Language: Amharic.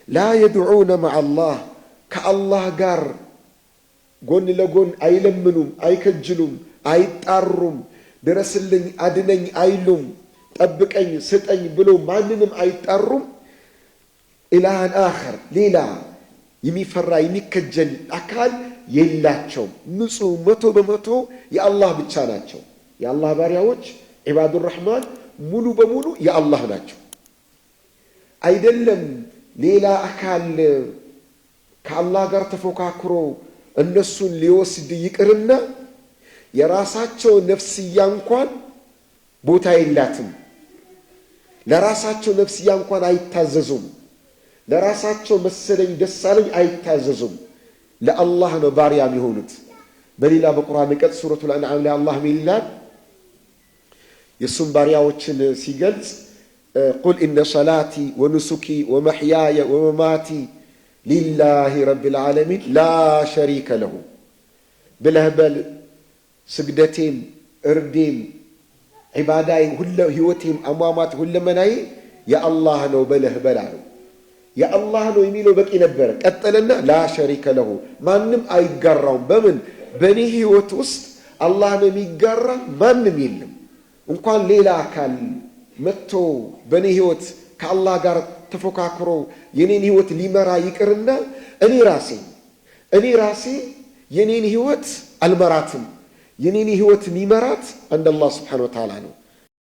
لا يدعون مع الله፣ ከአላህ ጋር ጎን ለጎን አይለምኑም፣ አይከጅሉም፣ አይጣሩም። ድረስልኝ፣ አድነኝ አይሉም። ጠብቀኝ፣ ስጠኝ ብሎ ማንንም አይጣሩም። إلها آخر፣ ሌላ የሚፈራ የሚከጀል አካል የላቸውም። ንጹህ 100% የአላህ ብቻ ናቸው። የአላህ ባሪያዎች عباد الرحمن ሙሉ በሙሉ የአላህ ናቸው። አይደለም ሌላ አካል ከአላህ ጋር ተፎካክሮ እነሱን ሊወስድ ይቅርና የራሳቸው ነፍስያ እንኳን ቦታ የላትም። ለራሳቸው ነፍስያ እንኳን አይታዘዙም። ለራሳቸው መሰለኝ ደሳለኝ አይታዘዙም። ለአላህ ነው ባሪያ የሚሆኑት። በሌላ በቁርአን አንቀጽ ሱረቱል አንዓም ላይ አላህ ምን ይላል? የእሱም ባሪያዎችን ሲገልጽ قل إن صلاتي ونسكي ومحياي ومماتي لله رب العالمين لا شريك له ብለህ በል፣ ስግደቴም፣ እርዴም፣ ዒባዳዬ፣ ህይወቴም፣ አሟሟት፣ ሁለመናዬ የአላህ ነው በለህ በል አለው። የአላህ ነው የሚለው በቂ ነበረ። ቀጠለና لا شريك له፣ ማንም አይጋራውም። በምን? በእኔ ህይወት ውስጥ አላህን የሚጋራ ማንም የለም። እንኳን ሌላ አካል መጥቶ በእኔ ህይወት ከአላህ ጋር ተፎካክሮ የኔን ህይወት ሊመራ ይቅርና እኔ ራሴ የኔን ህይወት አልመራትም። የኔን ህይወት የሚመራት አንድ አላህ سبحانه وتعالى ነው።